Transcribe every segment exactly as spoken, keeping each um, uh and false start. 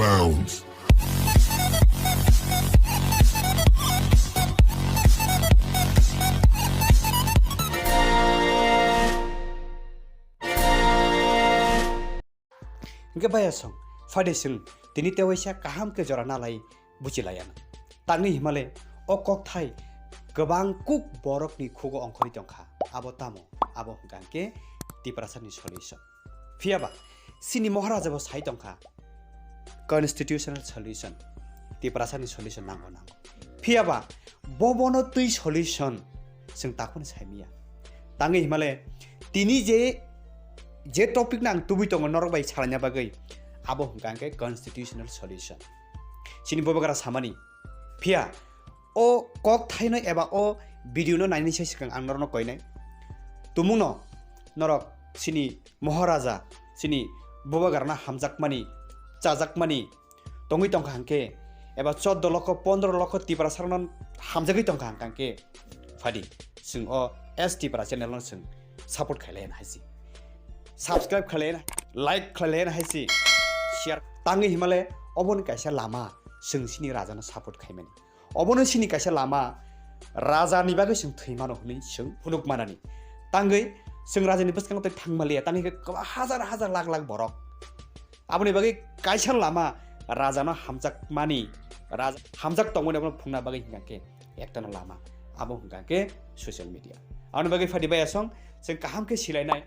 bounds. Hingke baya song, phade song, tini tewaisa kaham ke jora nalai buchilaiya. Tangni himale, o kokthai kwbang kuk borokni khugo ongkhorwi tongkha. Abo tamo? Abo hwnkha hwnkhe Tiprasani solution. Phiyaba, sini Maharaja bo sai tongkha, constitutional solution, Tiprasani solution nango nango. Phiyaba, bobono twi solution chwng takhwno saimiya. Tangwi himale, tini je, je topic no ang tubui tongo norok bai salaina bagwi, abo hwnkha hwnkhe constitutional solution. Chini bubagra samani, phiya o kok thaino eba o video no nainani sai swkang ang norokno koinai. Tumungno norok chini Maharaja, chini bubagrana hamjakmani, chajakmani tongwi tongkha hwnkhe, eba choddo lokho, pondro lokho Tiprasarokno hamjagwi tongkha hwnkha hwnkhe, phadi, chwng o S T Tipra channel no chwng support khailaiya hai si. Subscribe khailaiya, like khailaiya hai si. Share tangwi himale oboni kaisa lama chwng chini rajano support khaimani. Obono chini kaisa lama, rajani bagwi chwng thwi mano hwnwi chwng phunuk manani. Tangwi chwng rajani bwskango tei thangmaliya, tangwi khe kwbang hajar hajar lakh lakh borok. Aboni bagwi kaisa lama rajano hamjakmani, raj-, hamjak tongmani abono phungna bagwi hwnkha khe ektano lama, abo hwnkha khe social media. Aboni bagwi phadi baya song, chwng kaham khe silainai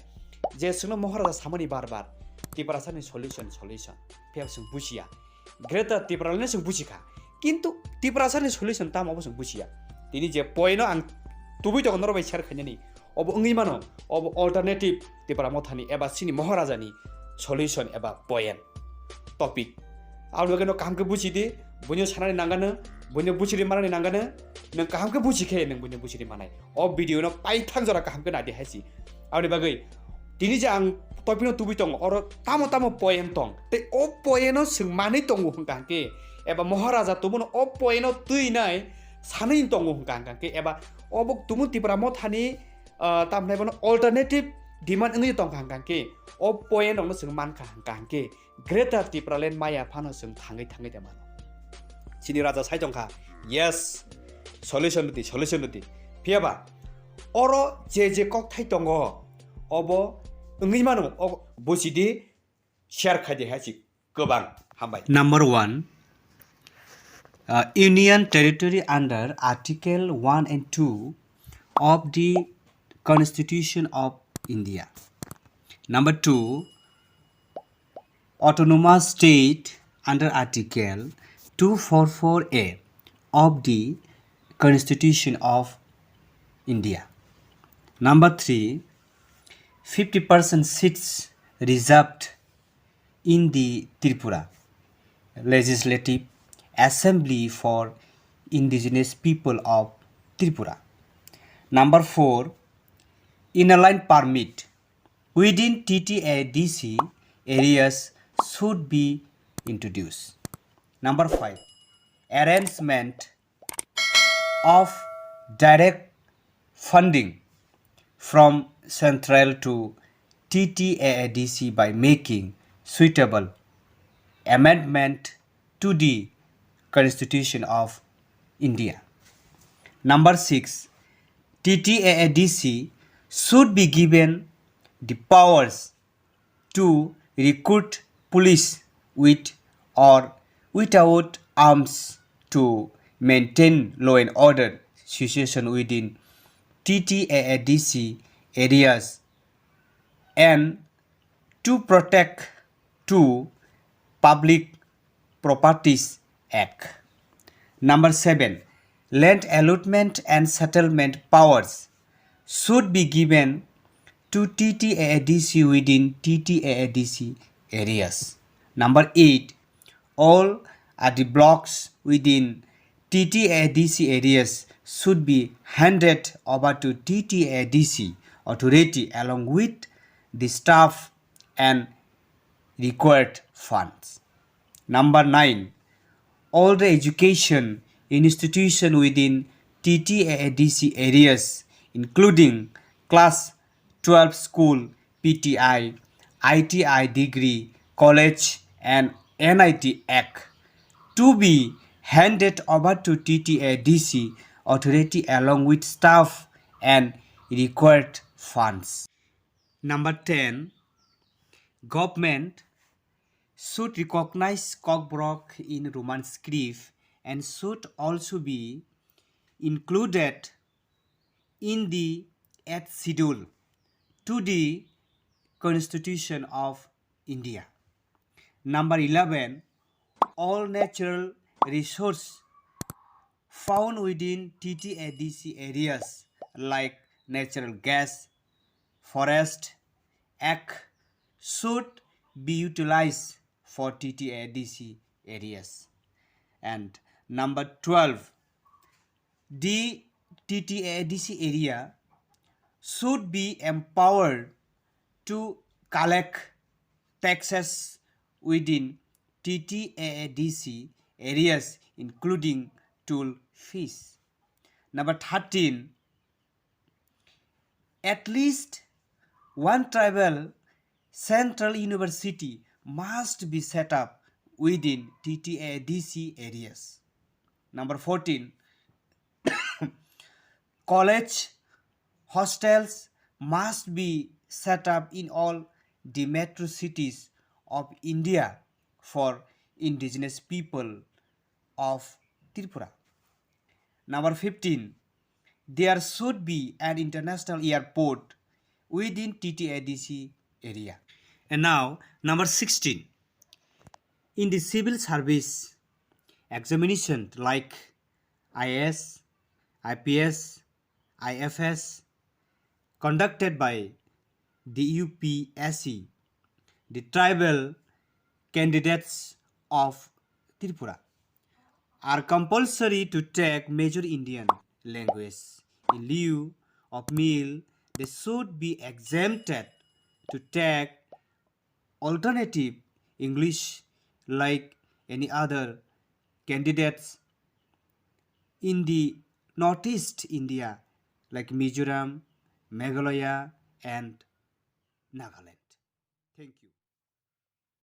je chwngno Maharaja samani bar bar Tiprasani solution, solution. Phiya chwng bujiya. Greater Tipraland no chwng buji kha. Kintu Tiprasani solution tamo abo chwng bujiya. Tini je point no ang tubui tongo norok bai share khainani. Obo wngwi mano, obo alternative Tipra Mothani eba chini Maharajani solution eba point, topic. Aboni bagwi no kaham khe buji di, buino sanani nangano, buino buchiri manani nangano, nwng kaham khe buji khe nwng buino buchiri manai. O video no paithak jora kaham khe nadi hai si. Aboni bagwi tini je ang topic no tubui tongo, oro tamo tamo point tong. Tei o point no chwng manwi tongo hwnkha hwnkhe, eba Maharaja tubuno o point no twi nai sanwi tongo hwnkha hwnkha hwnkhe, eba obo tumun Tipra Mothani, ah, tamni bono alternative demand wngwi tongkha hwnkha hwnkhe, o point rokno chwng mankha hwnkha hwnkhe, Greater Tipraland maya phano chwng thangwi thangwi de mano. Chini raja sai tongkha, yes, solution rwdi, solution rwdi. Phiyaba oro je je kokthai tongo, obo wngwi mano, o buchidi, share khaidi hai si kwbang. Hambai. Number one, uh, Union Territory under Article one and two of the Constitution of India. Number two, Autonomous State under Article two four four A of the Constitution of India. Number three, fifty percent seats reserved in the Tripura Legislative Assembly for indigenous people of Tripura. Number four, inner line permit within T T A D C areas should be introduced. Number five, arrangement of direct funding from central to T T A A D C by making suitable amendment to the Constitution of India. Number six, T T A A D C should be given the powers to recruit police with or without arms to maintain law and order situation within T T A A D C areas and to protect to public Properties Act. Number seven, land allotment and settlement powers should be given to T T A A D C within T T A A D C areas. Number eight, all R D blocks within T T A A D C areas should be handed over to T T A A D C authority along with the staff and required funds. Number nine, all the education institution within T T A A D C areas, including class twelve school, P T I, I T I degree, college, and N I T Act to be handed over to T T A D C authority along with staff and required funds. Number ten, government should recognize Kokborok in Roman script and should also be included in the eighth schedule to the Constitution of India. Number eleven, all natural resource found within T T A D C areas like natural gas, forest, act should be utilized for T T A D C areas. And number twelve, the T T A D C area should be empowered to collect taxes within T T A D C areas, including toll fees. Number thirteen, at least one tribal central university must be set up within T T A D C areas. Number fourteen, college hostels must be set up in all the metro cities of India for indigenous people of Tripura. Number fifteen, there should be an international airport within T T A D C area. And now, number sixteen, in the civil service examination like I A S, I P S, I F S, conducted by the U P S C, the tribal candidates of Tripura are compulsory to take major Indian language. In lieu of meal, they should be exempted to take alternative English like any other candidates in the Northeast India like Mizoram, Meghalaya and Nagaland. Thank you.